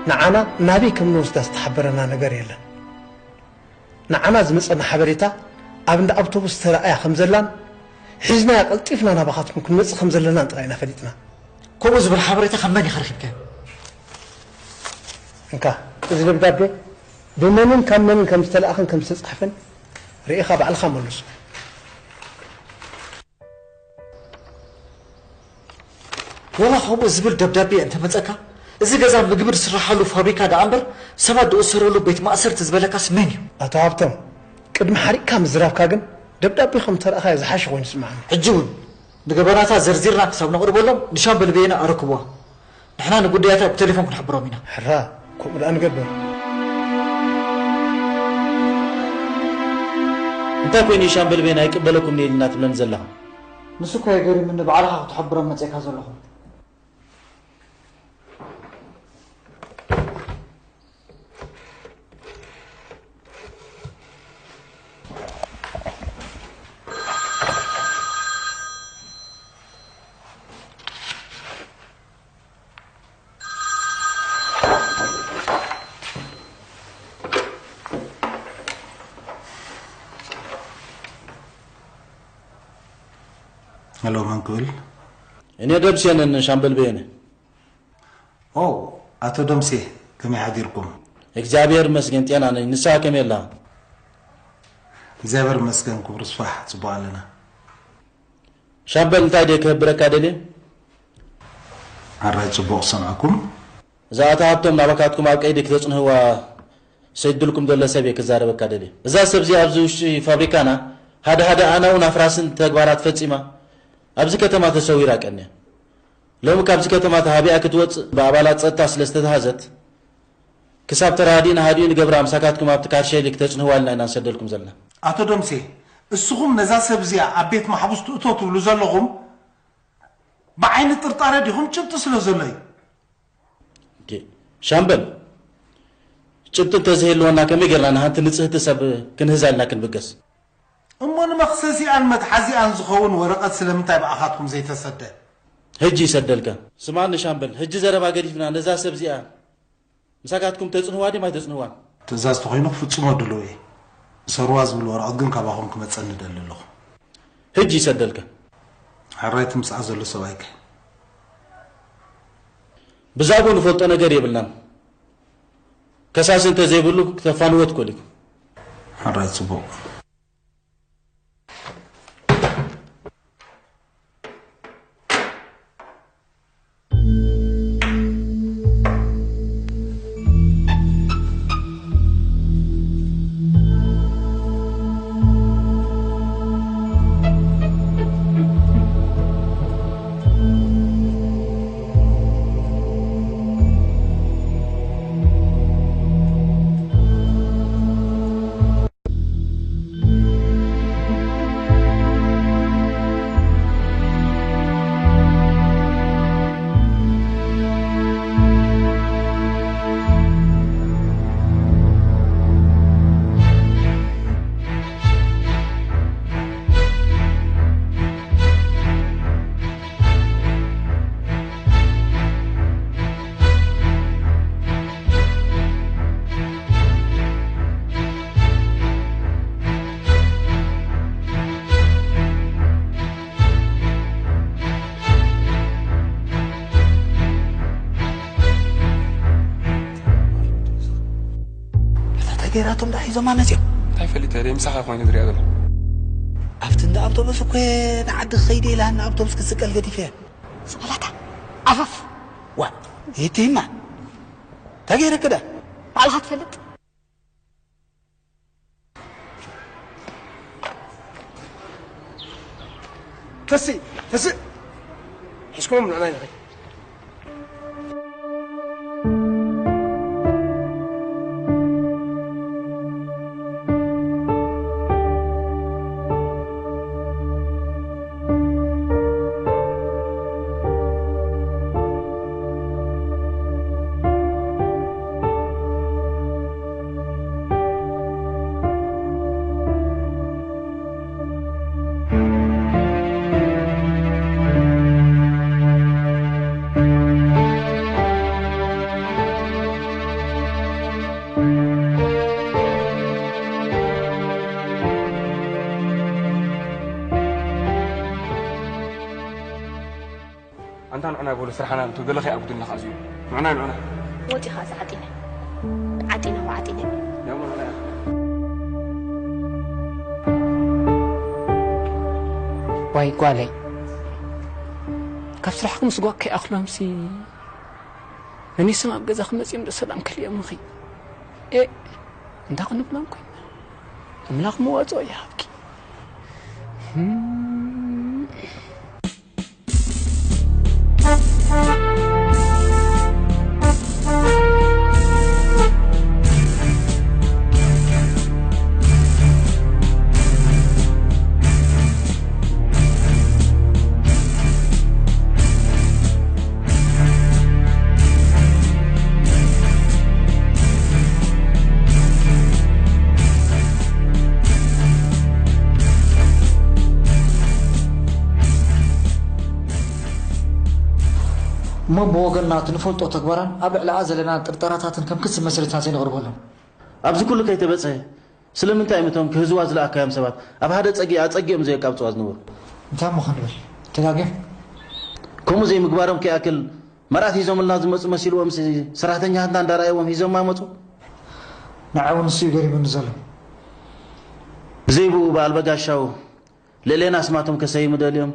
ንዓና ናበይ ከም ንወስዳ ዝተሓበረና ነገር የለን። ንዓና ዝመጸና ሓበሬታ ኣብ እንዳ ኣውቶቡስ ተራእያ ከም ዘላን ሒዝናያ ቀልጢፍና ናባኻትኩም ክንመጽእ ከም ዘለናን ጥራይ ኢና ፈሊጥና። ከምኡ ዝብል ሓበሬታ ካብ መን ኢኻ ረኺብካዮ? እንካ፣ እዚ ደብዳቤ ብመንን ካብ መንን ከም ዝተላእኸን ከም ዝተጻሕፈን ርኢኻ ባዕልኻ መልሱ። ወላ ከምኡ ዝብል ደብዳቤ እንተመጸካ፣ እዚ ገዛ ምግቢ ዝስርሓሉ ፋብሪካ ደኣ እምበር ሰባት ዝእሰረሉ ቤት ማእሰርቲ ዝበለካስ መን እዩ? ኣቶ ሃብቶም፣ ቅድሚ ሓሪቕካ ምዝራብካ ግን ደብዳቤ ከም ተረእኻዮ ዝሓሸ ኮይኑ ይስምዓኒ። ሕጂ እውን ንገበናታ ዘርዚርና ክሳብ ነቕርበሎም ንሻምበል በየነ ኣረክብዋ። ንሕና ንጉዳያታ ብቴሌፎን ክንሕብሮም ኢና። ሕራ፣ ከምኡ ደኣ ንገብር። እንታይ ኮይኑ እዩ ሻምበል በየነ ኣይቅበለኩምን ኢልና ትብለኒ ዘለኻ? ንሱ እኮ የገሪምኒ ባዕልኻ ክትሕብሮም መጺእካ ዘለኹ። ሄሎ፣ ማን ክብል? እኔ ደምሴ ነኝ ሻምበል በየነ። ኦ፣ ኣቶ ደምሴ፣ ከመይ ሓዲርኩም? እግዚኣብሔር ይመስገን ጤና ነኝ። ንስኻ ከመይ ኣላ? እግዚኣብሔር ይመስገን ክቡር ስፋሕ፣ ጽቡቕ ኣለና። ሻምበል እንታይ ድየ ክህብረካ ደልየ? ኣራይ ጽቡቕ ሰምዕኩም። እዛ ኣታ ሃብቶም ናባካትኩም ኣብ ቀይዲ ክተጽንህዋ ሰዲድልኩም ዘሎ ሰብ እየ ክዛረበካ ደልየ። እዛ ሰብ እዚኣ ኣብዚ ውሽጢ ፋብሪካና ሓደ ሓደ ኣናውን ኣፍራስን ተግባራት ፈጺማ ኣብዚ ከተማ ተሰዊራ ቀንያ። ሎሚ ካብዚ ከተማ ተሃቢኣ ክትወጽእ ብኣባላት ጸጥታ ስለ ዝተታህዘት ክሳብ ተራዲእና ሃዲኡ ንገብራ ምሳካትኩም ኣብቲ ካርሸሊ ክተጽንህዋ ኢልና ኢና ንሰደልኩም ዘለና። ኣቶ ደምሴ፣ እስኹም ነዛ ሰብ እዚኣ ኣብ ቤት ማሕቡስ ትእቶ ትብሉ ዘለኹም ብዓይኒ ጥርጣረ ዲኹም? ጭብጢ ስለ ዘሎ እዩ። ኦኬ። ሻምበል፣ ጭብጢ እንተዘይህልወና ከመይ ጌርና ንሃንቲ ንጽህቲ ሰብ ክንህዛ ኢልና ክንብገስ? እሞ ንመኽሰሲኣን መትሓዚኣን ዝኸውን ወረቐት ስለምንታይ ብኣኻትኩም ዘይተሰደ? ሕጂ ይሰደልካ። ስማኒ ሻምበል፣ ሕጂ ዘረባ ገዲፍና ነዛ ሰብ እዚኣ ምሳካትኩም ተጽንህዋ ድም ኣይተጽንህዋን? ትእዛዝ ተኾይኑ ክፍጽሞ ድሉው እየ። እሰሩዋ ዝብል ወረቐት ግን ካባኹም ክመጸኒ እደሊ ኣለኹ። ሕጂ ይሰደልካ። ሕራይ ትምጽኣ ዘሎ ሰብኣይከ? ብዛዕባኡ ንፈልጦ ነገር የብልናን። ከሳሲ እንተዘይብሉ ክተፋንዎ ትኽእል ኢኹም። ሕራይ ጽቡቕ። እታ ተገይራቶም ደኣ ሒዞማ መጺኦም። እንታይ ፈሊጠ ደይ ምሳኻ ኮይኑ ዝሪኣ ዘሎ? ኣብቲ እንዳ ኣውቶቡስ እኮ ንዓዲ ክኸይድ ኢላ ንኣውቶቡስ ክስቀል ገዲፈ። ስቐላታ ዓፈፍ። ዋ፣ ይትይማ። እንታይ ገይረክዳ? ባዕልኻ ትፈልጥ። ተሲ፣ ተሲ። ሒዝኩሞም ንዕናይ ንኸይድ። እንታ ንዑና በሉ ስራሕና እንቱ ገለ ከይኣጉድልና ከኣ እዚኡ። ንዑና ንዑና። ወጺኻ እዚ ዓጢነ። ዓጢነ ወዓጢነ። ያው ንዑና። ዋይ ጓለይ፣ ካብ ስራሕኩም ስጓግ ከይኣኽሎምሲ መኒሶም ኣብ ገዛኹም መጺኦም ዶ ሰላም ክልእዮምኺ? ኤ፣ እንታይ ክንብሎም ኮይና? ኣምላኽ መዋጽኦ ይሃብኪ። እሞ ብወገንና እቲ ንፈልጦ ተግባራን ኣብ ልዕሊኣ ዘለና ጥርጠራታትን ከም ክሲ መስሪትና ዘይነቕርበሎም። ኣብዚ ኩሉ ከይተበጽሐ ስለምንታይ እዮም እቶም ክህዝዋ ዝለኣካዮም ሰባት ኣብ ሓደ ጸጊ ኣጸጊኦም ዘየቃብጽዋ ዝነበሩ? እንታይ እሞ ክንብል? ተጋግዮም? ከምኡ ዘይምግባሮም ከይኣክል መርኣት ሂዞምልና ዝመጹ መሲልዎም ሰራሕተኛታትና እንዳረኣይዎም ሂዞማ መጹ። ንዓይ እውን ንሱ እዩ ገሪሙኒ ዘሎ። ብዘይ ብኡ በዓል በጋሻው ልዕሌና ስማቶም ከሰይሙ ደልዮም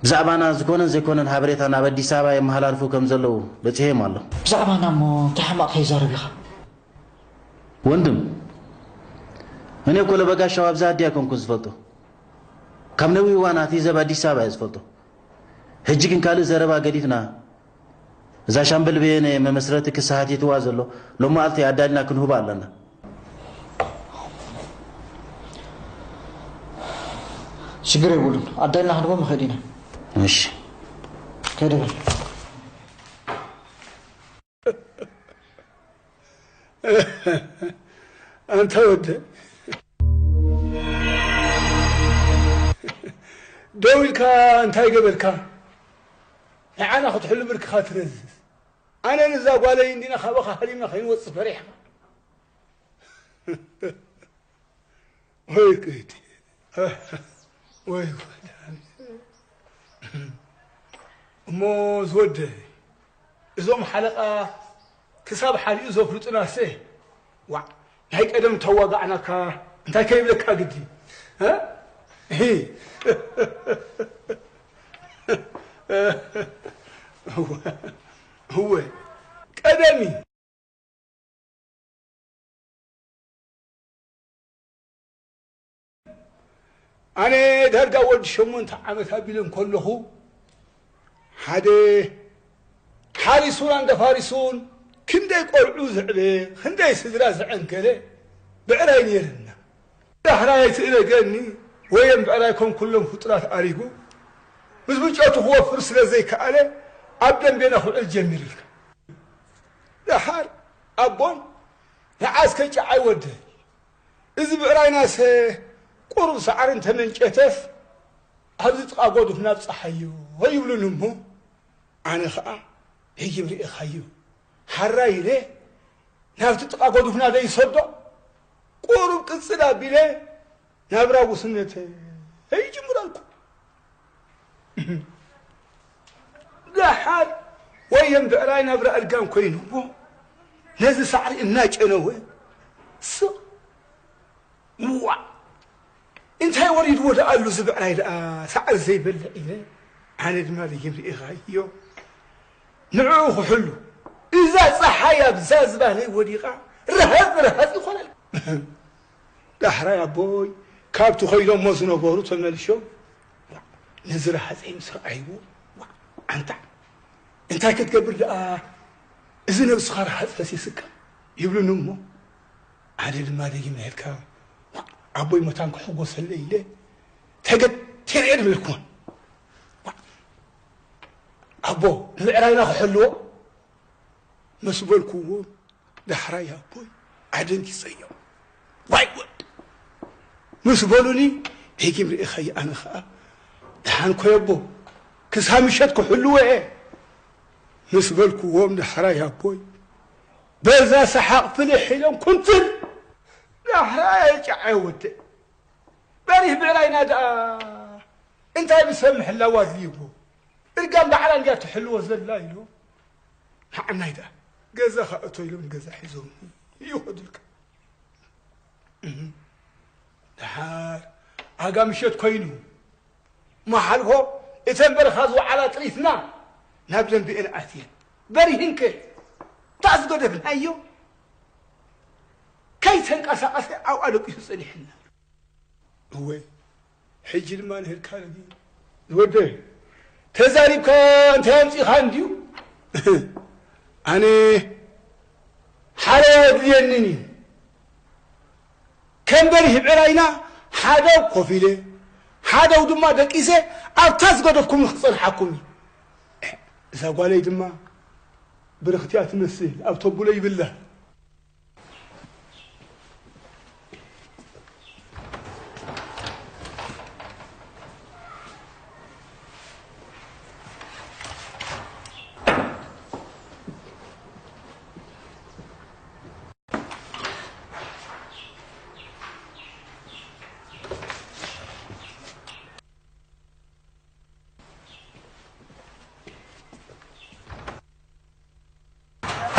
ብዛዕባና ዝኾነን ዘይኮነን ሓበሬታ ናብ ኣዲስ ኣበባ የመሃላልፉ ከም ዘለዉ በጺሐዮም ኣሎ። ብዛዕባና እሞ እንታይ ሕማቕ ከይዛረብ ኢኻ? ወንድም፣ እኔ እኮ ለበጋሻው ኣብዚ ኣዲ ኣይኮንኩን ዝፈልጦ። ካብ ነዊሕ እዋን ኣትሒዘ ኣብ ኣዲስ ኣበባ እየ ዝፈልጦ። ሕጂ ግን ካልእ ዘረባ ገዲፍና እዛ ሻምበል በየነ መመስረቲ ክሲ ሓቲትዋ ዘሎ ሎማዓልቲ ኣዳሊና ክንህቦ ኣለና። ሽግር የብሉን ኣዳሊና ክንህቦ ንኽእል ኢና። እሺ ከይደ በል። ኣንታ ወደ ደው ኢልካ እንታይ ገበርካ? ንዓና ክትሕሉ ብርክኻ ትረዝዝ። ኣነ ንዛ ጓለይ እንዲና ካባኻ ሃዲምና ከይንወጽእ ፈሪሕኻ። ወይ ጉድ ወይ ጉድ። እሞ ዝወደ እዞም ሓለቓ ክሳብ ሓሊኡ ዘፍልጡናሰ ዋዕ ናይ ቀደም ተዋጋዕናካ እንታይ ከይብለካ ግዲ እ? እሂ። እወ ቀደሚ ኣነ ዳርጋ ወዲ ሸሞንተ ዓመት ኣቢለ እንከለኹ ሓደ ሓሪሱን ኣንደፋሪሱን ክንደይ ቆልዑ ዘዕበየ ክንደይ ስድራ ዘዐንገለ ብዕራይ ነይርና። ዳሕራይ ትእለገኒ ወየም ብዕራይ ከም ኩሎም ፍጡራት ኣሪጉ ምስ ምጨቱ ክወፍር ስለ ዘይከኣለ ኣብ ደንቤና ክውዕል ጀሚሩ ኢልካ። ደሓር ኣቦን ንዓ እስከ ጨዓይ ወደይ፣ እዚ ብዕራይናሰ ቁሩብ ሳዕሪ እንተመንጨተስ ኣብዚ ጥቓ ጎዱፍና ኣብጽሓዮ ይብሉኒ እሞ፣ ኣነ ኸኣ ደጊም ርኤኻዮ ሓራይ ኢለ ናብቲ ጥቓ ጎዱፍና ደይሰዶ ቁሩብ ቅጽል ኣቢለ ናብራ ጉስነተይ ይጅምረልኩ። ደሓር ወየም ብዕራይ ናብራ ኣልጋም ኮይኑዎ ነዚ ሳዕሪ እናጨነወ ስቕ ዋእ እንታይ ወሪድዎ ደኣ ኣሉ እዚ ብዕራይ ደኣ ሳዕሪ ዘይበልዕ ኢለ ኣነ ድማ ደጊም ርኢኻዮ ንዕኡ ክሕሉ እዛ ጸሓይ ኣብዛ ዝባነይ ወዲቓ ርሃጽ ርሃጽ ይኾነል። ዳሕራይ ኣቦይ ካብቲ ከይዶሞ ዝነበሩ ተመልሾም ነዚ ረሃፀይ ምስ ረኣይዎ ኣንታ እንታይ ክትገብር ደኣ እዚ ነብስኻ ረሃፅ ፈሲስካ ይብሉኒ እሞ ኣነ ድማ ደጊም ናይልካ ኣቦይ መታን ክሕጎሰለ ኢለ ተገቲረ እየ ድብለኩም ኣቦ ንምዕራይና ክሕልዎ ምስ በልኩዎም ዳሕራይ ኣቦይ ኣደንጊጸዮ ዋይ ወድ ምስ በሉኒ ደጊም ርኢኻዮ ኣነ ኸኣ ደሓን ኮይ ኣቦ ክሳብ ምሸት ክሕልዎ እየ ምስ በልኩዎም ዳሕራይ ኣቦይ በዛ ሰሓቕ ፍልሕ ኢሎም ኩንትር ዳሕራይ ጨዓይ ወደ በሪህ ብዕራይና ደኣ እንታይ ብሰብ ምሕላው ኣድልይዎ እርጋን ባዕላ እንድያ ትሕልዎ ዘላ ኢሉ። ንዓናይ ደኣ ገዛኻ እቶ ኢሎም ንገዛ ሒዞም ይኸዱልካ። እህ። ደሓር ኣጋ ምሸት ኮይኑ መሓልፎ እተን በረኻ ዝወዓላ ጥሪትና ናብ ደንብኤን ኣትየን። በሪህንከ ታዝገደፍናዮ ከይተንቀሳቐሰ ኣብኣ ደቂሱ ጸኒሕና። እወ፣ ሕጂ ድማ ንህልካ ረጊ። ዝወደይ፣ ተዛሪብካ እንታይ ኣምጺእኻ እንድዩ? ኣነ ሓለዋ የድልየንን እዩ። ከም በሪህ ብዕራይና ሓደው ኮፍ ኢለ፣ ሓደው ድማ ደቂሰ ኣብታ ዝገደፍኩም ክጸንሓኩም እዩ። እዛ ጓለይ ድማ ብርኽቲ እያ ትመስል፣ ኣብ ተቡለ ይብላ።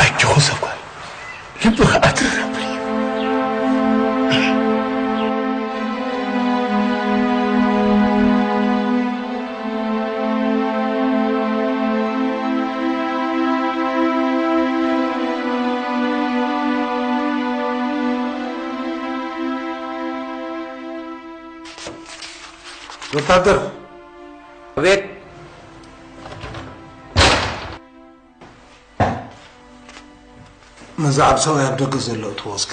ኣጆኹ ሰብ ጓል፣ ልብኻ ኣትርር ኣብል እዩ። ወታደር። ኣቤት። ነዚ ዓብ ሰብኣይ ኣብ ደገ ዘሎ እትዎ እስኪ።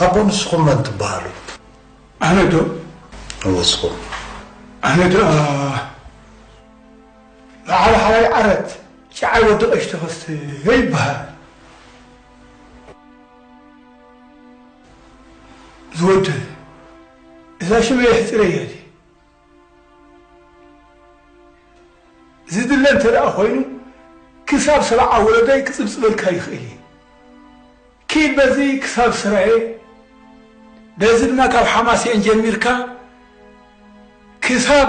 ኣቦ፣ ንስኹም መን ትበሃሉ? ኣነ ዶ? እወ፣ ንስኹም። ኣነ ደኣ በዓል ሓራይ ዓረት፣ ጨዓይ ወዲ ቀሺ ተኸስተ ይበሃል። ዝወደይ፣ እዛ ሽመይ ኣሕጽረያ ድዩ? ዝድለ እንተ ደኣ ኮይኑ፣ ክሳብ ሰብዓ ወለደይ ክጽብጽበልካ ይኽእል እየ። ኪድ በዚ ክሳብ ስራየ፣ በዚ ድማ ካብ ሓማሴን ጀሚርካ ክሳብ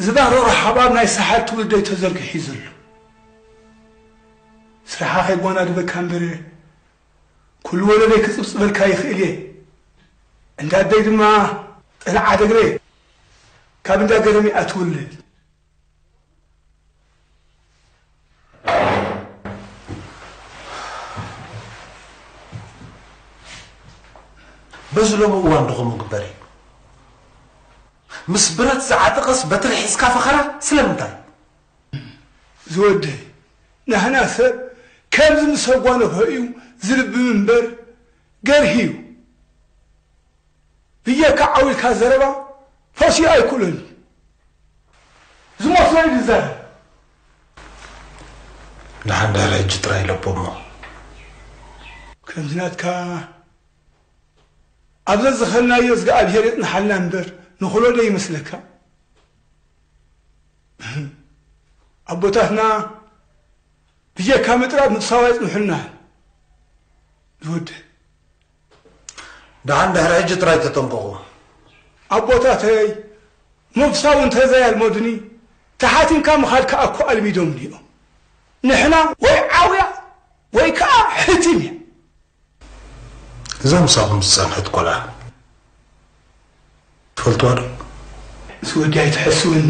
ዝባረሮ ሓባር ናይ ሰሓል ትውልደይ ተዘርጊሑ እዩ ዘሎ። ስራሓ ከይጓናድበካ እምበር፣ ኩሉ ወለደይ ክጽብጽበልካ ይኽእል እየ። እንዳ ኣደይ ድማ ጠልዓ ደግረ ካብ እንዳ ገረሚ እያ ትውለድ። በዚ ሎሚ እዋን ዶ ከምኡ ግበር እዩ? ምስ ብረት ዝዓጠቐስ በትሪ ሒዝካ ፈኸራ ስለምንታይ? ዝወደይ፣ ናህና ሰብ ከምዚ ምስ ኣጓነፎ እዩ ዝልብም እምበር ገርሂ እዩ። ብጀካ ዓው ኢልካ ዘረባ ፈስዩ ኣይክእሎን እዩ። ዝመስሎ እዩ ዝዛረብ። ንሓንዳር ሕጂ ጥራይ ለቦ እሞ። ከምዚ ናትካ ኣብ ዘዝኸልናዮ እዝግኣብሄር የጽንሓልና እምበር ንኽእሎ ዶ ይመስለካ? ኣቦታትና ብጀካ ምጥራብ ምፍሳው ኣይጽንሑልናን። ዝወደይ። ደሓን ድሕሪ ሕጂ ጥራይ ተጠንቀቑ። ኣቦታተይ ምፍሳው እንተ ዘያልመዱኒ ተሓቲምካ ምኻድ ከኣ እኮ ኣልሚዶምኒ እዮም። ንሕና ወይ ዓውያ ወይ ከኣ ሕቲም እያ። እዛ ምሳኹም ዝጸንሐት ቆልዓ ትፈልጥዋ ዶ? ምስ ወዲ ኣይትሐስወኒ።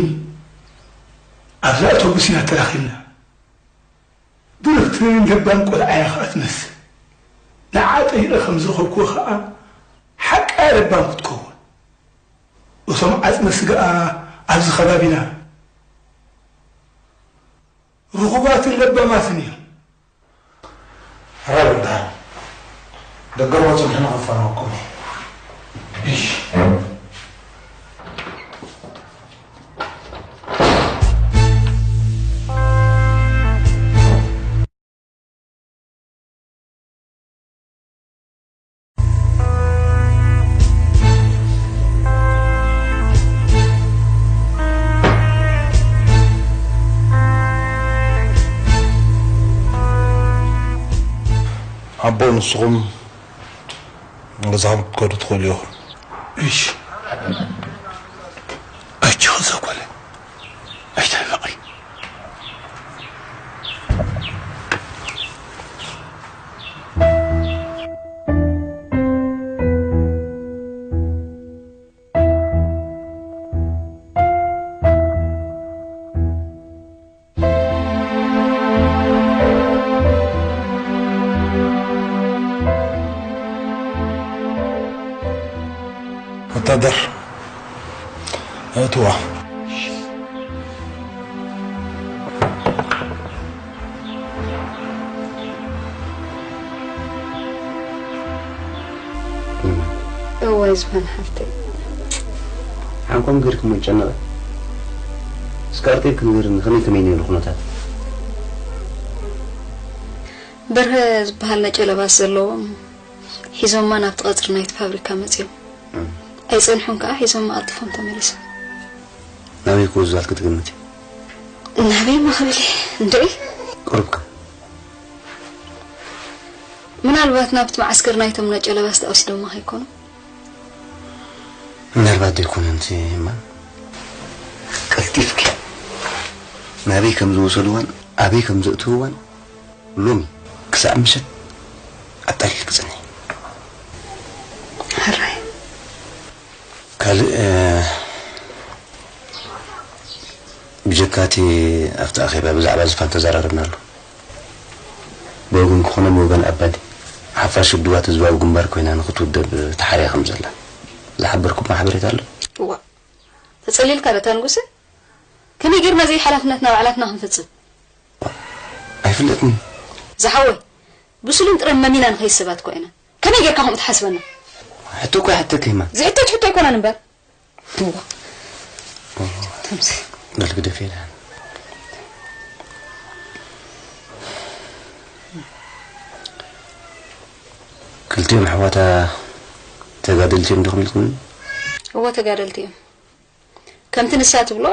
ኣብዛ ኣውቶቡስ ኢና ተራኺብና። ብርኽትን ለባም ቆልዓ እያ ኸኣ ትመስል። ንዓ ጠይቐ ከም ዝረኸብክዎ ኸኣ ሓቃ እያ ለባም ክትከውን። እቶም ዓጽመ ስጋኣ ኣብዚ ከባቢና ርኹባትን ለባማትን እዮም። ሕራይ ወዲ ሃኒ፣ ደገ ርወጹ፣ ንሕና ክንፋነወኩም እዩ። እሺ። ኣቦ ንስኹም ገዛኹም ክትከዱ ትኽእሉ ኢኹም። እሺ። ኣጆኹ ዘኮለ። ኣይትሕመቒ። ወታደር፣ እትዋ። እዋይ ዝፋን ሓፍተይ። ሓንኮም ገርክሞ ይጨነቐ። እስከ ኣርቴብ ክንገርኒ ከመይ ከመይ ነይሩ ኩነታት? በርሀ ዝበሃል ነጨ ለባስ ዘለዎም ሒዞማ ናብቲ ቀጽሪ ናይቲ ፋብሪካ መጺኦም። እም። ኣይጸንሑን ከኣ ሒዞማ ኣልጥፎም ተመሊሶም። ናበይ ክወስዱ ክትግምቲ? ናበይ ማ ክብል እየ? እንድዒ? ቁሩብካ። ምናልባት ናብቲ መዓስከር ናይቶም ነጨ ለባስ ተወሲዶማ ከይኮኑ? ምናልባት ዘይኮነ እንተ እማ፣ ቀልጢፍኪ ናበይ ከም ዝወሰድዋን ኣበይ ከም ዘእትውዋን ሎሚ ክሳዕ ምሸት ኣጣሊልኪ ጽንሒ። ሕራይ። ካልእ፣ እ፣ ብጀካ እቲ ኣብቲ ኣኼባ ብዛዕባ ዝፋን ተዘራረብናሉ። ብወገን ክኾነ ብወገን ኣባዲ፣ ሓፋሽ ውድባት ህዝባዊ ግንባር ኮይና ንኽትውደብ ተሓርያ ከም ዘላ ዝሓበርኩማ ሓበሬታ ኣሎ? እዋ፣ ተጸሊልካ ዶ እታ ንጉሰ? ከመይ ጌርና ዘይሓላፍነትና ባዕላትና ክንፍጽም? ኣይፍለጥን። ዝሓወይ፣ ብሱልን ጥረን መሚና ንኸይድ ሰባት እኮ ኢና። ከመይ ጌርካ ከምኡ ትሓስበና? ሕቶ እኮ ይሓተኪ እማ። ዝሕተት ሕቶ ኣይኮነን እምበር። እዋ። ተምሲ። በል ግደፍ ኢለ። ክልቲኦም ኣሕዋታ ተጋደልቲ እዮም ዲኹም ኢልኩምኒ? እወ፣ ተጋደልቲ እዮም። ከምቲ ንሳ ትብሎ፣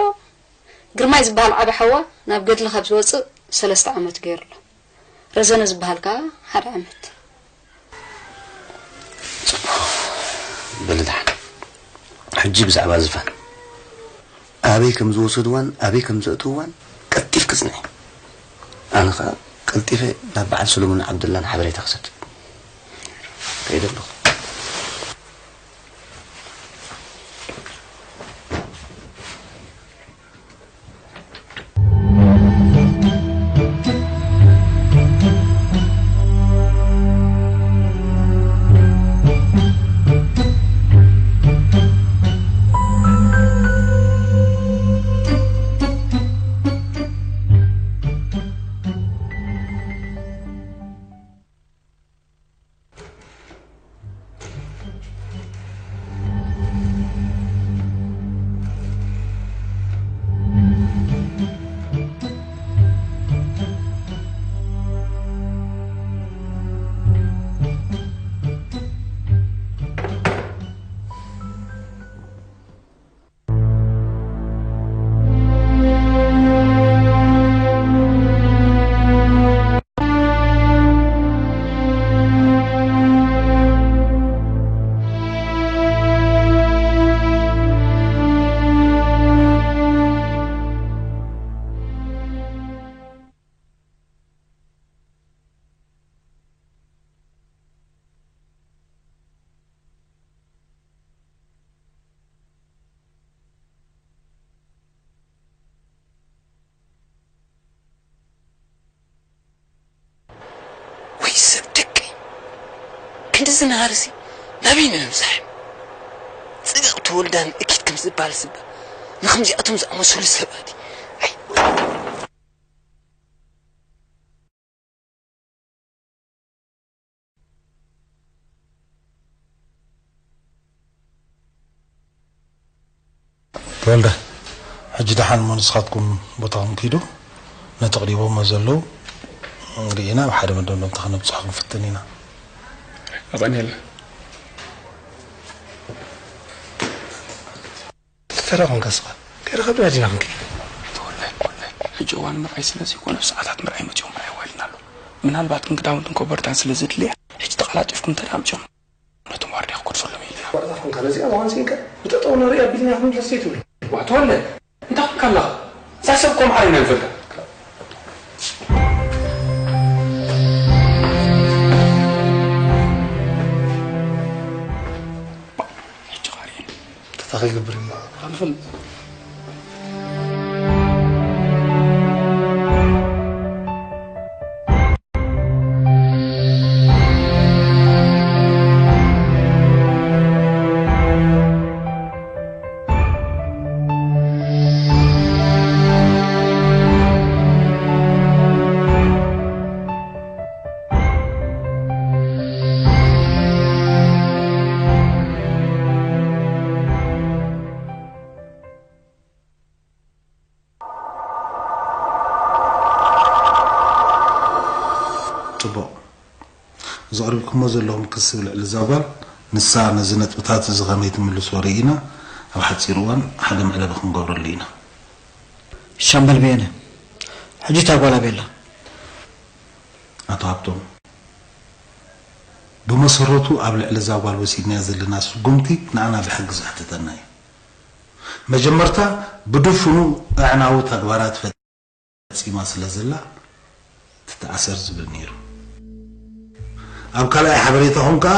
ግርማይ ዝበሃል ዓቢ ሓዋ ናብ ገድሊ ካብ ዝወጽእ ሰለስተ ዓመት ገይሩ ኣሎ። ረዘነ ዝበሃል ከኣ ሓደ ዓመት። ጽቡቕ። በሊ ደሓን። ሕጂ ብዛዕባ ዝፋን ኣበይ ከም ዝወሰድዋን ኣበይ ከም ዘእትውዋን ቀልጢፍኪ ጽንዒ። ኣነ ኸኣ ቀልጢፈ ናብ በዓል ሰሎሞን ዓብደላን ሓበሬታ ክሰድ ከይደ ኣለኹ። ወይ ሰብ ደቀይ፣ ክንዲ ዝነሃርሲ ናበይ ንምብጻሕ? ጽብቕ ተወልዳን እኪት ከም ዝበሃል ስባ ንከምዚኣቶም ዝኣመሰሉ ሰባት። ኣይ፣ ተወልደ፣ ሕጂ ደሓን እሞ ንስኻትኩም ቦታኹም ኪዱ፣ ነቲ ኣቕሪቦሞ ዘለዉ ርኢና ኣብ ሓደ መደምደምታ ከነብጽሖ ክንፍትን ኢና። ኣቐንየልና። ተራ ኮንካ ስኻ፣ ከይረኸብና ዲና ክንከይድ። ተወልደ፣ ተወልደ፣ ሕጂ እዋን ምርኣይ ስለ ዘይኮነ፣ ሰዓታት ምርኣይ መጺኦም፣ ምርኣይ ዋሊና ኣሎ። ምናልባት ግን ክዳውንትን ኮበርታን ስለ ዘድልያ፣ ቀላጢፍኩም እንተ ደኣ ኣምጺኹም፣ ነቶም ዋርድያ ክገድፈሎም ኢልና። ዋርድያ ኮንካ ነዚኣ መዋንሲንካ ብጠጠው ንርኢ ኣቢልና ክንብለስ ዘይትብሉ። ዋ፣ ተወለ፣ እንታይ ኮንካ ኣለኻ? እዛ ሰብ እኮ መዓር ኢና ንፈልጣ። ሕጂ ኸኣ ርእየኒ። እንታይ ክገብር እሞ? ኣንፈልጥ። ጽቡቕ። እዚ ኣቕሪብኩሞ ዘለኹም ክሲ ልዕሊ እዛ ጓል፣ ንሳ ነዚ ነጥብታት እዚ ከመይ ትምልሶ ርኢና፣ ኣብ ሓጺር እዋን ሓደ መዕለቢ ክንገብረሉ ኢና። ሻምበል በየነ፣ ሕጂ እታ ጓል ኣበይ ኣላ? ኣቶ ሃብቶም፣ ብመሰረቱ ኣብ ልዕሊ እዛ ጓል ወሲድናዮ ዘለና ስጉምቲ ንዓና ብሕጊ ዘሕትተና እዩ። መጀመርታ ብድፉኑ ኣዕናዊ ተግባራት ፈጺማ ስለ ዘላ ትተኣሰር ዝብል ነይሩ። ኣብ ካልኣይ ሓበሬታኹም ከኣ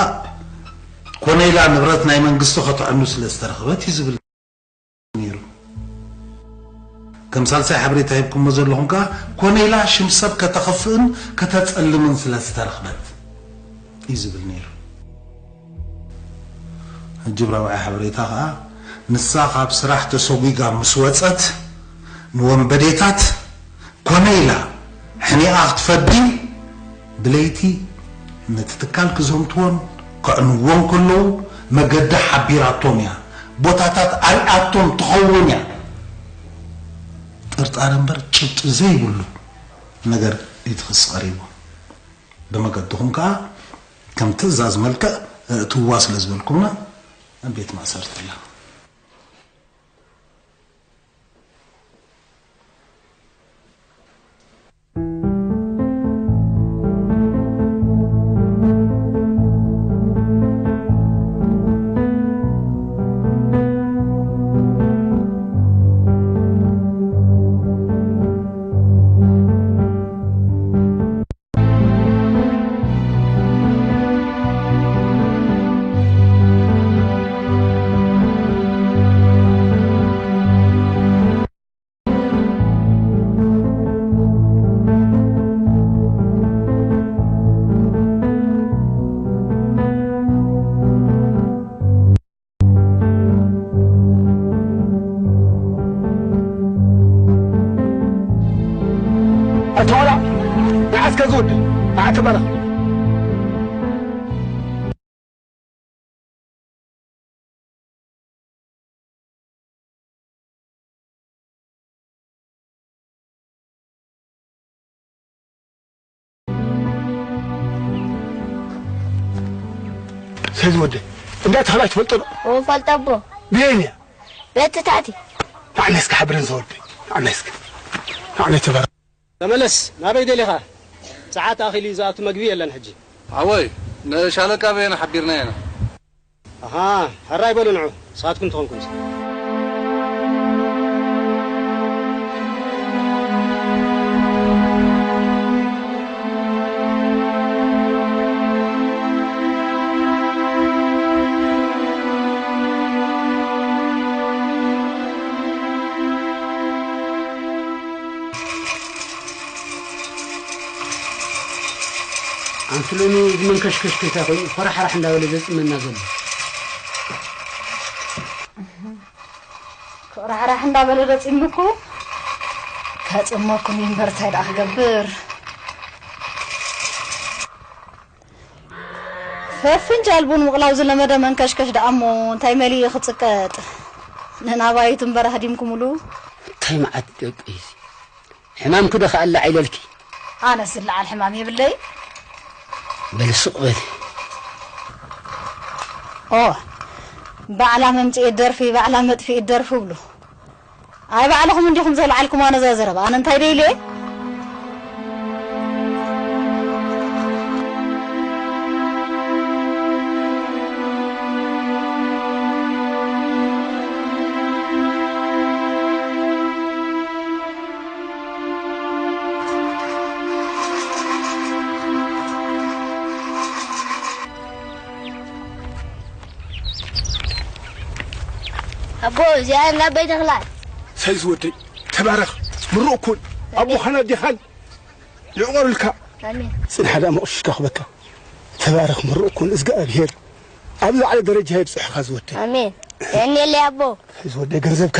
ኮነ ኢላ ንብረት ናይ መንግስቲ ከተዕኑ ስለ ዝተረኽበት እዩ ዝብል ነይሩ። ከም ሳልሳይ ሓበሬታ ሂብኩሞ ዘለኹም ከኣ ኮነ ኢላ ሽም ሰብ ከተኽፍእን ከተጸልምን ስለ ዝተረኽበት እዩ ዝብል ነይሩ። ሕጂ ብራብዓይ ሓበሬታ ከኣ ንሳ ካብ ስራሕ ተሰጒጋ ምስ ወጸት ንወንበዴታት ኮነ ኢላ ሕኒኣ ክትፈዲ ብለይቲ ነቲ ትካል ክዘምትዎን ከዕንዎን ከለዉ መገዲ ሓቢራቶም እያ። ቦታታት ኣርኣቶም ትኸውን እያ። ጥርጣረ እምበር ጭብጢ ዘይብሉ ነገር እዩ እቲ ክሲ ቀሪቡ። ብመገድኹም ከኣ ከም ትእዛዝ መልክዕ እእትዋ ስለ ዝበልኩምና ኣብ ቤት ማእሰርቲ ኣላ። ኣታ ቆልዓ፣ ንዓስከ ዝወዲ፣ ኣታ በላ። ሰዚ ወደ እንዳ ተኸላ ትፈልጦ ዶ? እዎ፣ ፈልጦ ኣቦ። ብየን እያ? በቲ ታሕቲ። ንዓናይ እስከ ሓብረን ዘወደ። ንዓናይ እስከ። ንዓናይ ተበራ። ተመለስ፣ ናበይ ደሊኻ? ሰዓት ኣኺሉ እዩ ዝኣቱ፣ መግቢ የለን ሕጂ። ሓወይ፣ ንሻለቃ በየነ ሓቢርናዮ ኢና። ኣሃ፣ ሕራይ በሉ ንዑ፣ ንስኻትኩም ትኾንኩም። ኣንስለኒ እዚ መንከሽከሽ ከይታ ኮይኑ ፈራሕራሕ እንዳበለ ዘጽመና ዘሎ። ፈራሕራሕ እንዳበለ ዘጽምኩ ከጽመኩኒ እምበር እንታይ ደኣ ክገብር? ፈፍንጃል ቡን ምቕላው ዝለመደ መንከሽከሽ ደኣ እሞ እንታይ መሊኡ ክጽቀጥ? ንናባይቱ እምበር ኣህዲምኩምሉ። እንታይ መዓት ደቂ እዚ? ሕማምኪ ዶ ከኣላ ዒለልኪ? ኣነስ ዝለዓል ሕማም የብለይ። በሊ ሱቕ በሊ። ኦ፣ ባዕላ መምጽኤት ደርፊ፣ ባዕላ መጥፍኢት ደርፊ ብሉ። ኣይ ባዕልኹም እንዲኹም ዘልዓልኩማ ነዛ ዘረባ። ኣነ እንታይ ደይለ? ኣቦ፣ እዚኣ እንዳ ኣቦይ ተኽላ። ሳይዝ ወደይ፣ ተባረኽ፣ ምሩቕ ኩን። ኣቦኻን ኣዴኻን ይዕቆርልካ። ኣሜን። ጽንሓ ደኣ መቑሽሽካ ክበካ። ተባረኽ፣ ምሩቕ ኩን። እዝግኣብሄር ኣብ ዝለዓለ ደረጃ የብጽሕኻ ዝወደይ። ኣሜን። የቐንየለይ ኣቦ። ሳይዝ ወደይ፣ ገንዘብካ።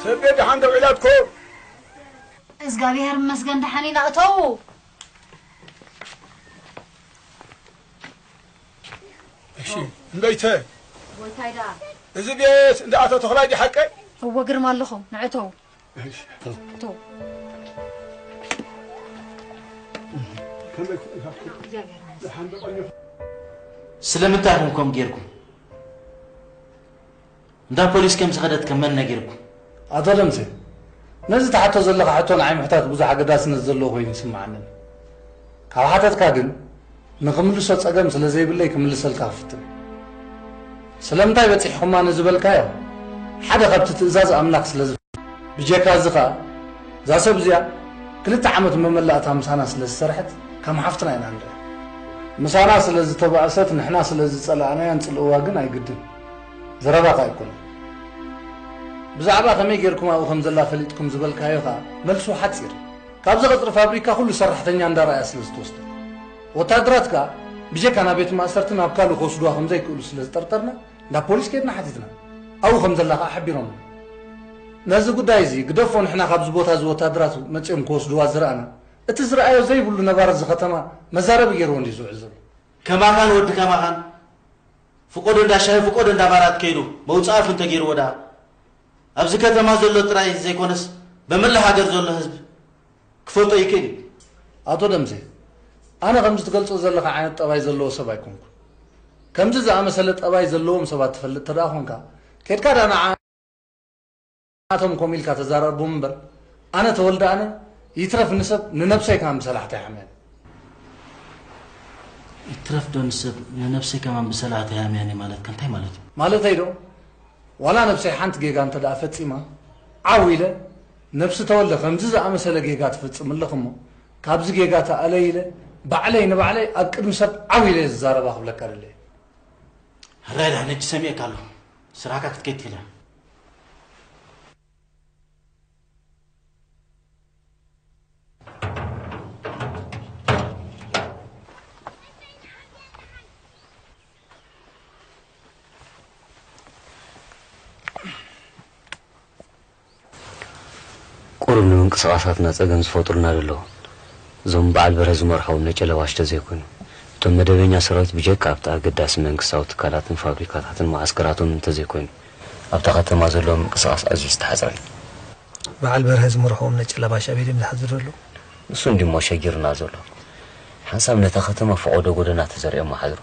ሰብየ ደሓን ደው ኢላትኩም። እግዚኣብሔር ይመስገን ደሓን ኢና። እተዉ። እሺ፣ እምበይተ። ጎይታይ ደኣ። እዚ ቤት እንዳ ኣቶ ተኽላይ ድዩ ሓቀይ? እወ፣ ግርማ ኣለኹም። ንዕተው። እሺ። እተው። ከመይ ትእዛዝኩም? እግዚኣብሔር ይመስገን። ደሓን ዶ ቀኒኹም? ስለምንታይ ኢኹም ከምኡ ጌርኩም? እንዳ ፖሊስ ከም ዝኸደት ከ መን ነጊርኩም? ኣቶ ደምሴ፣ ነዚ ትሓቶ ዘለኻ ሕቶ ንዓይ ምሕታት ብዙሕ ኣገዳስነት ዘለዎ ኮይኑ ይስምዓኒ። ካብ ሓተትካ ግን፣ ንኽምልሶ ጸገም ስለ ዘይብለይ ክምልሰልካ ክፍትን። ስለምንታይ በጺሕኹማ ንዝበልካዮ፣ ሓደ ካብቲ ትእዛዝ ኣምላኽ ስለ ዝፍ-፣ ብጀካ እዚ ኸኣ፣ እዛ ሰብ እዚኣ ክልተ ዓመት መመላእታ ምሳና ስለ ዝሰርሐት፣ ከም ሓፍትና ኢና ንሪኣ። ምሳና ስለ ዝተባእሰት፣ ንሕና ስለ ዝጸላእናያ ንጽልእዋ ግን ኣይግድን። ዘረባኻ ኣይኮነን። ብዛዕባ ከመይ ጌርኩም ኣብኡ ከም ዘላ ፈሊጥኩም ዝበልካዮ ኸኣ፣ መልሱ ሓጺር። ካብዚ ቀጽሪ ፋብሪካ ኩሉ ሰራሕተኛ እንዳረኣያ ስለ ዝተወስደት። ወታደራት ከኣ ብጀካ ናብ ቤት ማእሰርቲ ናብ ካልእ ክወስዱዋ ከም ዘይክእሉ ስለ ዝጠርጠርና፣ ናብ ፖሊስ ኬድና ሓቲትና። ኣብኡ ከም ዘላ ከኣ ሓቢሮምና። ነዚ ጉዳይ እዚ ግደፎ፣ ንሕና ካብዚ ቦታ እዚ ወታደራት መጺኦም ክወስዱዋ ዝረኣና፣ እቲ ዝረኣዮ ዘይብሉ ነባሪ እዚ ከተማ መዛረቢ ገይርዎ እንድዩ ዝውዕል ዘሎ። ከማኻን ወዲ ከማኻን ፍቆዶ እንዳ ሻሂ ፍቆዶ እንዳ ባራት ከይዱ መውጽኢ ኣፉ እንተገይርዎ ደኣ ኣብዚ ከተማ ዘሎ ጥራይ ዘይኮነስ በመላ ሃገር ዘሎ ህዝቢ ክፈልጦ ይክእል እዩ። ኣቶ ደምሴ፣ ኣነ ከምዚ ትገልጾ ዘለኻ ዓይነት ጠባይ ዘለዎ ሰብ ኣይኮንኩን። ከምዚ ዝኣመሰለ ጠባይ ዘለዎም ሰባት ትፈልጥ ተደኣ ኾንካ፣ ኬድካ ደኣ ንዓ ኣቶም ኮም ኢልካ ተዛረቦም እምበር፣ ኣነ ተወልደ ኣነ ይትረፍ ንሰብ ንነብሰይ ከማን ብሰላሕታ ይሓምያ። ይትረፍ ዶ ንሰብ ንነብሰይ ከማን ብሰላሕታ ይሓምያ ማለት ከ እንታይ ማለት እዩ? ማለተይ ዶ፣ ዋላ ነብሰይ ሓንቲ ጌጋ እንተ ደኣ ፈጺማ፣ ዓው ኢለ፣ ነብሲ ተወልደ ከምዚ ዝኣመሰለ ጌጋ ትፍጽም ኣለኽ እሞ፣ ካብዚ ጌጋ ተኣለይ ኢለ፣ ባዕለይ ንባዕለይ ኣብ ቅድሚ ሰብ ዓው ኢለ እየ ዝዛረባ ክብለካ ደለየ። ሕራይ ደሓን፣ ሕጂ ሰሚዐካ ኣለኹ። ስራሕካ ክትከይድ ትኽእል ኢኻ። ቁሩብ ንምንቅስቓሳትና ጸገም ዝፈጥሩልና ዘለዉ እዞም በዓል በርሀ ዝመርሖም ነጨለባሽ ተዘይኮይኑ፣ እቶም መደበኛ ሰራዊት ብጀካ ኣብቲ ኣገዳሲ መንግስታዊ ትካላትን ፋብሪካታትን መዓስከራቶም እንተዘይኮይኑ፣ ኣብታ ከተማ ዘለዎ ምንቅስቓስ ኣዝዩ ዝተሓጽረ እዩ። በዓል በርሀ ዝመርሖም ነጨለባሽ ኣበይ ድዮም ዝሓድሩ ዘለዉ? ንሱ እንድዩሞ ሸጊሩና ዘሎ። ሓንሳብ ነታ ከተማ ፈቖዶ ጎደና ተዘሪኦማ ሓድሩ።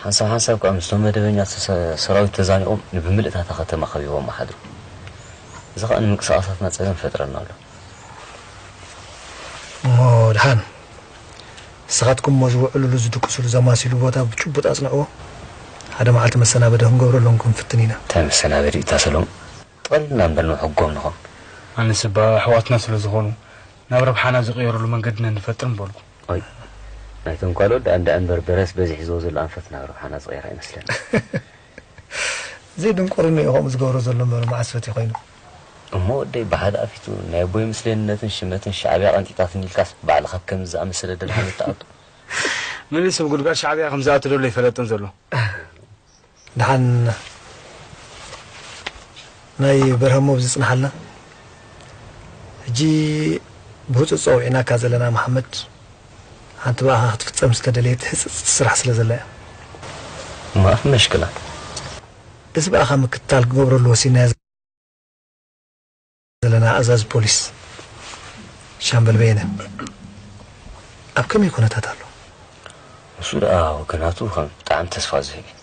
ሓንሳብ ሓንሳብ ከኣ ምስቶም መደበኛ ሰ-፣ ሰራዊት ተዛኒቖም ንብምልእታ እታ ከተማ ከቢቦማ ሓድሩ። እዚ ኸኣ ንምንቅስቓሳትና ጸገም ይፈጥረልና ኣሎ። እሞ ደሓን ንስኻትኩም እሞ ዝውዕሉሉ ዝድቅሱሉ ዘማሲሉ ቦታ ብጭቡጥ ኣጽንዕዎ። ሓደ መዓልቲ መሰናበዲ ክንገብረሎም ክንፍትን ኢና። እንታይ መሰናበዲ እታ ሰሎም? ጠቕሊልና እምበር ንውሕጎም ንኾን። ኣነስ እባ ኣሕዋትና ስለ ዝኾኑ ናብ ረብሓና ዝቕየሩሉ መንገዲ ነንፈጥር ምበልኩ። ኣይ፣ ናይቶም ካልኦት ደኣ እንዳ እምበር በርሀስ በዚሕዎ ዘሎ ኣንፈት ናብ ረብሓና ዝቕየር ኣይመስለኒ። ዘይድንቁርኒ እዩ ከምኡ ዝገብሮ ዘሎ እምበር መዓስ ፈትዩ ኮይኑ። እሞ ወደይ ብሓደ ኣፊቱ ናይ ኣቦይ ምስሌንነትን ሽመትን ሻዕብያ ቀንጢጣትኒ ኢልካስ ባዕልኻ ከምዚ ዝኣመሰለ ደልሃመት ትኣቱ። መሊሱ ኣብ ጉድጓድ ሻዕብያ ከም ዝኣቱ ደሎ ኣይፈለጥን ዘሎ። ደሓን ናይ በርሀ እሞ ኣብዚ ጽንሓልና። ሕጂ ብህጹጽ ጸዊዕናካ ዘለና መሓመድ፣ ሓንቲ ብኣኻ ክትፍጸም ዝተደለየት ህጽጽቲ ስራሕ ስለ ዘላ እያ። ማፍ መሽክላ። እዚ ብኣኻ ምክትታል ክገብረሉ ወሲናዮ ዘለና ኣዛዚ ፖሊስ ሻምበል በየነ ኣብ ከመይ ኩነታት ኣሎ? ንሱ ደኣ ወገናቱ ከም ብጣዕሚ ተስፋ ዝህብ እዩ።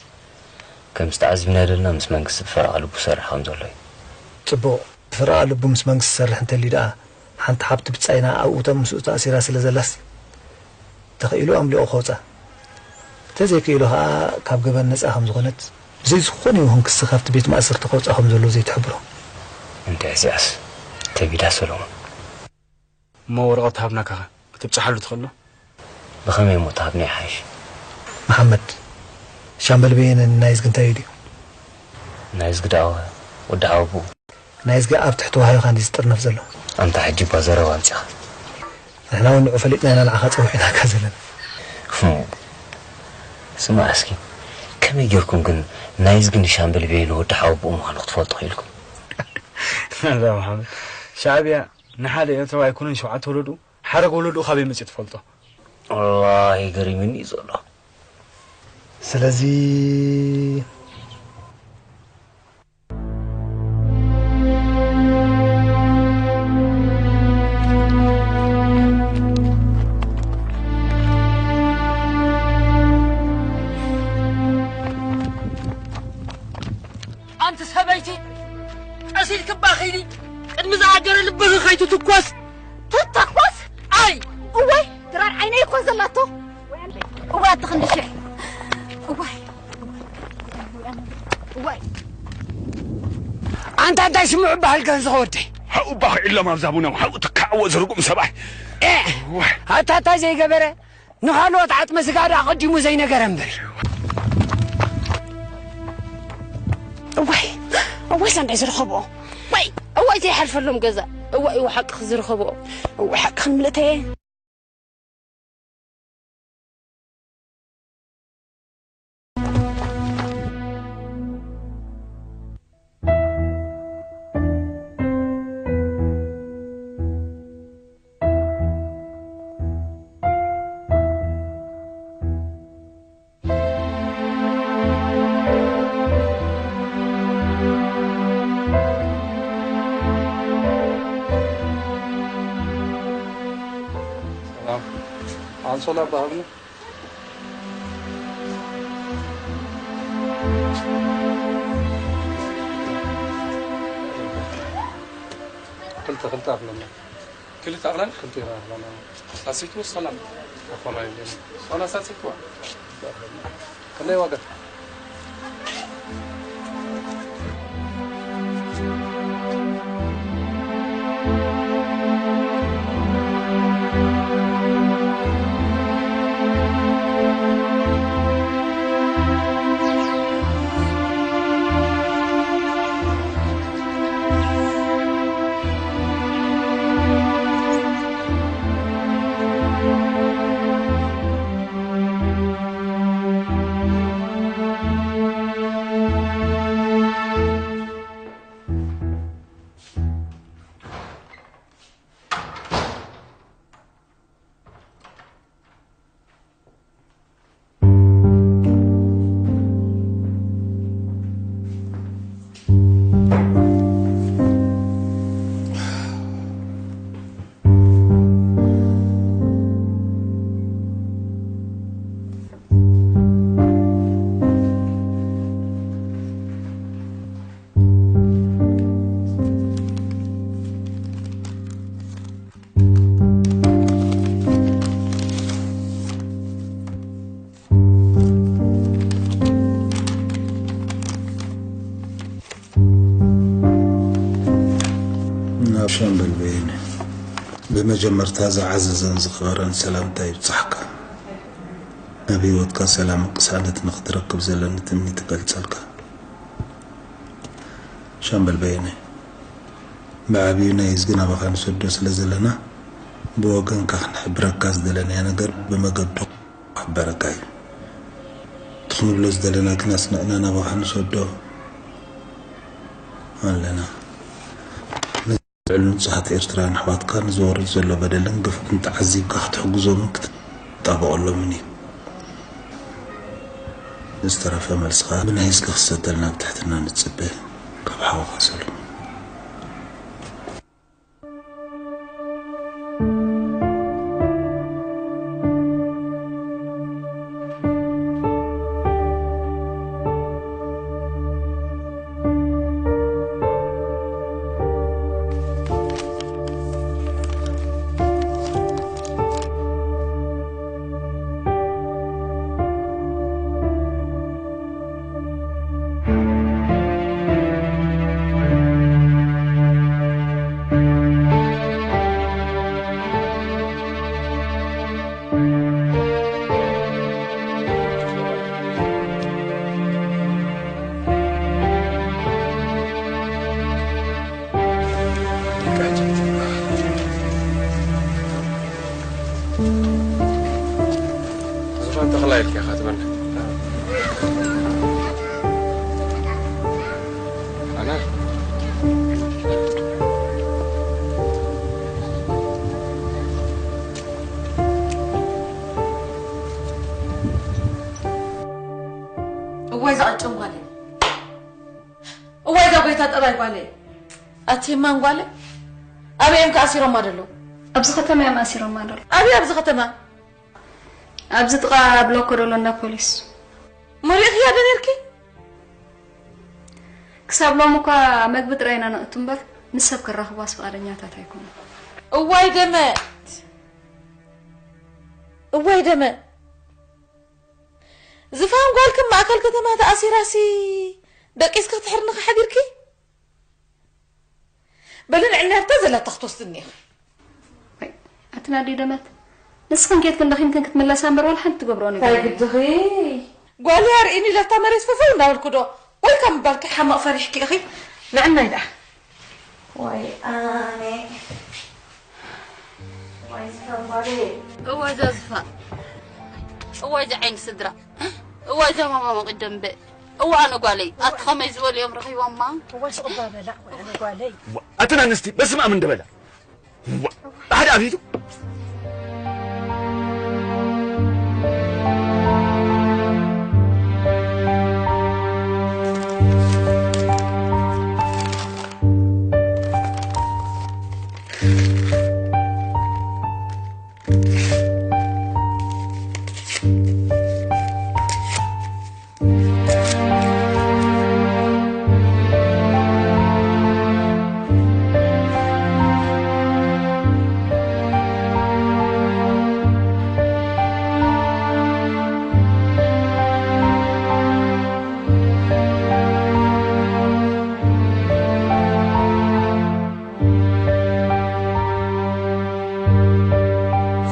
ከም ዝተዓዚብናዮ ዘለና ምስ መንግስቲ ብፈረቓ ልቡ ይሰርሕ ከም ዘሎ እዩ። ጽቡቕ፣ ብፍረቓ ልቡ ምስ መንግስቲ ዝሰርሕ እንተልዩ ደኣ፣ ሓንቲ ሓብቲ ብጻይና ኣብ ኡተም ምስኡ ተኣሲራ ስለ ዘላስ፣ ተኽኢሉ ኣምሊቑ ከውጻ። እንተዘይክኢሉ ኸኣ ካብ ገበን ነጻ ከም ዝኾነት፣ ብዘይ ዝኾነ ይኹን ክሲ ካብቲ ቤት ማእሰርቲ ከውጻ ከም ዘለዎ ዘይትሕብሮ። እንተ ሕዚኣስ ከቢዳ ሰሎሞን። እሞ ወረቐት ሃብናካ ኸ ክትብጽሓሉ ትኽእል ዶ? ብኸመይ እሞ ትሃብኒ ይሓይሽ። መሓመድ፣ ሻምበል በየነ ንናይዝጊ እንታይ ኢሉ'ዩ? ናይዝጊ ደኣ ወዲ ሓወቦኡ። ናይዝጊ ኣብ ትሕቲ ዋህዮኻ እንድዩ ዝጥርነፍ ዘሎ። ኣንታ ሕጂ እባ ዘረባ ኣምጺኻ። ንሕና እውን ንዑ ፈሊጥና ኢና ንዓኻ ጸዊዕናካ ዘለና። ህም። ስማዕ እስኪ፣ ከመይ ጌርኩም ግን ናይዝጊ ንሻምበል በየነ ወዲ ሓወቦኡ ምዃኑ ክትፈልጡ ክኢልኩም? ኣንታ መሓመድ፣ ሻዕብያ ንሓደ ኤርትራዊ ኣይኮነን ሸውዓተ ወለዱ፣ ሓረግ ወለዱ ካበይ መጺኡ ትፈልጦ? ወላሂ ገሪሙኒ እዩ ዘሎ። ስለዚ ኣንቲ ሰበይቲ፣ ቀስ ኢልኪ እባ ኺዲ፣ ቅድሚ ዝኣገረ ልብኺ ከይትትኮስ። ትተኮስ? ኣይ! እዋይ፣ ድራር ዓይነይ እኮ ዘላቶ። እዋይ፣ ኣቲ ክንዲ ሽሕ። እዋይ። እዋይ። ኣንታ እንታይ ስምዑ በሃል ገንዝኸ ወደይ? ሃኡ እባ ኺዕሎም ኣብዛ ቡኖም፣ ሃኡ ትካዕዎ ዝርጉም ሰብኣይ። ኤ! እዋይ። ኣታ እንታይ ዘይገበረ? ንኻልኦት ዓጽመ ስጋ ደኣ ኣቐዲሙ ዘይነገረ እምበር። እዋይ፣ እዋይ፣ ሳንዳይ ዝረኸብኦ። እዋይ፣ እዋይ፣ ዘይሓልፈሎም ገዛ። እዋይ፣ እዋይ፣ ሓቅኺ ዝረኸብኦ። እዋይ፣ ሓቅኽን ምልእተየ። ሰላም። ኣንሶላ እባ ሃብኒ። ክልተ፣ ክልተ ኣኽለና። ክልተ ኣኽላን? ክልተ ኣኽላን። ሳሲቱ ሰላም። ኣኾና ይገኝ። ሶና ሳሲቱ። ከመይ ዋጋ? ናብ ሻምበል በየነ፣ ብመጀመርታ ዝዓዘዘን ዝኸበረን ሰላምታ ይብጻሕካ። ኣብ ህይወትካ ሰላምን ቅሳነትን ንኽትረክብ ዘለኒ ትምኒት እገልጸልካ። ሻምበል በየነ፣ ብዓብዩ ናይ እዝጊ ናባኻ ንሰዶ ስለ ዘለና፣ ብወገንካ ክንሕብረካ ዝደለናዮ ነገር ብመገዱ ክሕበረካ እዩ። እቲ ክንብሎ ዝደለና ግን ኣስኒዕና ናባኻ ንሰዶ ኣለና። ልዕሊ ንጹሃት ኤርትራውያን ኣሕዋትካ ንዝወርድ ዘሎ በደልን ግፍዕን ተዓዚብካ ክትሕግዞምን ክትጣበቐሎምን እዩ። ዝተረፈ መልስኻ ብናይ ህዝቢ ክሰደልና ብትሕትና ንጽበ። ካብ ሓውኻ ሰሎሞን። ኢልካ ኢኻ ትበልዕ። ኣነ እዋይ፣ ዝቐጭን ጓለይ። እዋይ፣ እዛ ጎይታ ጠባይ ጓለይ። ኣቲ ማን ጓለይ? ኣበይ እዮም ከኣሲሮማ ደለዉ? ኣብዚ ከተማ እዮም ኣሲሮማ ደለዉ። ኣበይ ኣብዚ ከተማ? ኣብዚ ጥቓ ብሎኮ ደሎ እንዳ ፖሊስ። መሪቕያ ዶ ነርኪ? ክሳብ ሎሚ እኳ መግቢ ጥራይ ኢና ነእቱ እምበር፣ ምስ ሰብ ክራኽቧስ ፍቓደኛታት ኣይኮኑን። እዋይ ደመ! እዋይ ደመ! ዝፋን ጓልክን ማእከል ከተማ ተኣሲራሲ ደቂስኪ ክትሕርንኺ ሓዲርኪ? በሊ ንዕኒ ኣብታ ዘላታ ክትወስድኒ ኢኺ። ወይ፣ ኣቲ ናዲ ደመት፣ ንስኽን ኬድክን ደኺምክን ክትምለሳ እምበር ዋላ ሓንቲ ትገብሮ ነገር እንታይ የለን። ግድኺ? ጓለይ ኣርእኒ ለታ መሬት ፈፈው እንዳበልኩ ዶ? ወይ ከም ባልኪ ሓማቕ ፈሪሕኪ ኢኺ። ንዕናይ ደኣ። ወይ ኣነ። ወይ ዝፈንባሪ። እወ ዘዝፋ። እወ እዚ ዓይኒ ስድራ። እወ እዛ ማማ መቒ ደምበ። እወ ኣነ ጓለይ። ኣቲ ኸመይ ዝበሉ እዮም ረኺቦማ? እወ ስቕ እባ በላ፣ ወይ ኣነ ጓለይ። ኣተን ኣንስቲ በስመ ኣብ እንደበላ። ዋ፣ ሓደ ኣቤቱ።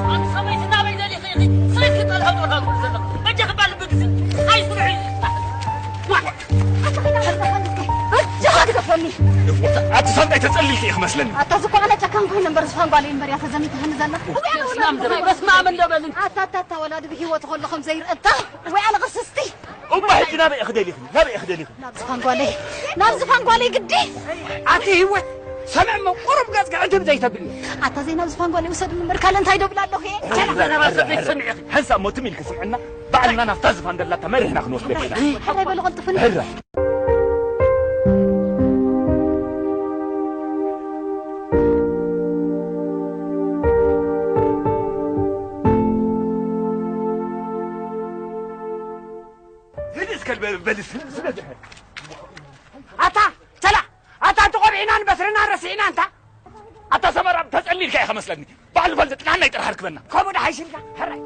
ኣንቲ ሰበይቲ ናበይ ደሊኺ ኢኺ? ስለ ክጠልሃው ጠልሃው ትብል ዘለኺ። በጃኺ ባል ብግዚ። ኣይ ስምዒ። በጃኻ ግደፈኒ። ኣቲ ሳንጣይ ተጸሊልኪ ኢኺ መስለኒ። ኣታ ዝኮ ኣነ ጨካን ኮይነ እምበር ዝፋን ጓለይ እምበር እያ ተዘሚትህኒ ዘላ። በስመ ኣብ እንደ በል፣ በስመ ኣብ እንደ በል። ኣታ፣ ኣታ፣ ኣታ፣ ወላዲ ብህይወት ከሎ ከም ዘይርእታ። ወይ ኣነ ቅስስቲ። እባ ሕጂ ናበይ ኢኺ ደሊኽኒ? ናበይ ኢኺ ደሊኽኒ? ናብ ዝፋን ጓለይ፣ ናብ ዝፋን ጓለይ ግዲ። ኣቲ ህይወት፣ ሰምዕ እሞ ቁሩብ ገጽካ ዕድም ዘይተብልኒ። ኣታ ዘይ ናብ ዝፋን ጓለይ ውሰድኒ እምበር ካልእ እንታይ ዶ ብላ ኣለኹ እየ? ቸላ። ዘረባ ሰብ ዘይትሰምዕ ኢኺ። ሓንሳብ እሞ ትም ኢልኪ ስምዕና፣ ባዕልና ናብታ ዝፋን ደላታ መሪሕና ክንወስደካ ኢና። ሕራይ በሉ ቅልጥፍኒ። ሕራይ። ሂድ እስከ በል፣ በል፣ ስለ፣ ስለ ድሕር። ኣታ፣ ቸላ፣ ኣታ፣ እቲ ቆብዒናን በትርናን ረሲዕና እንታ? ኣታ ሰመራ፣ ተጸሊልካ ኢኻ መስለኒ። ባዕሉ ፈልጥ፣ ንዓና ይጥራሕ ርክበና። ከምኡ ደሓይሽ ኢልካ፣ ሕራይ።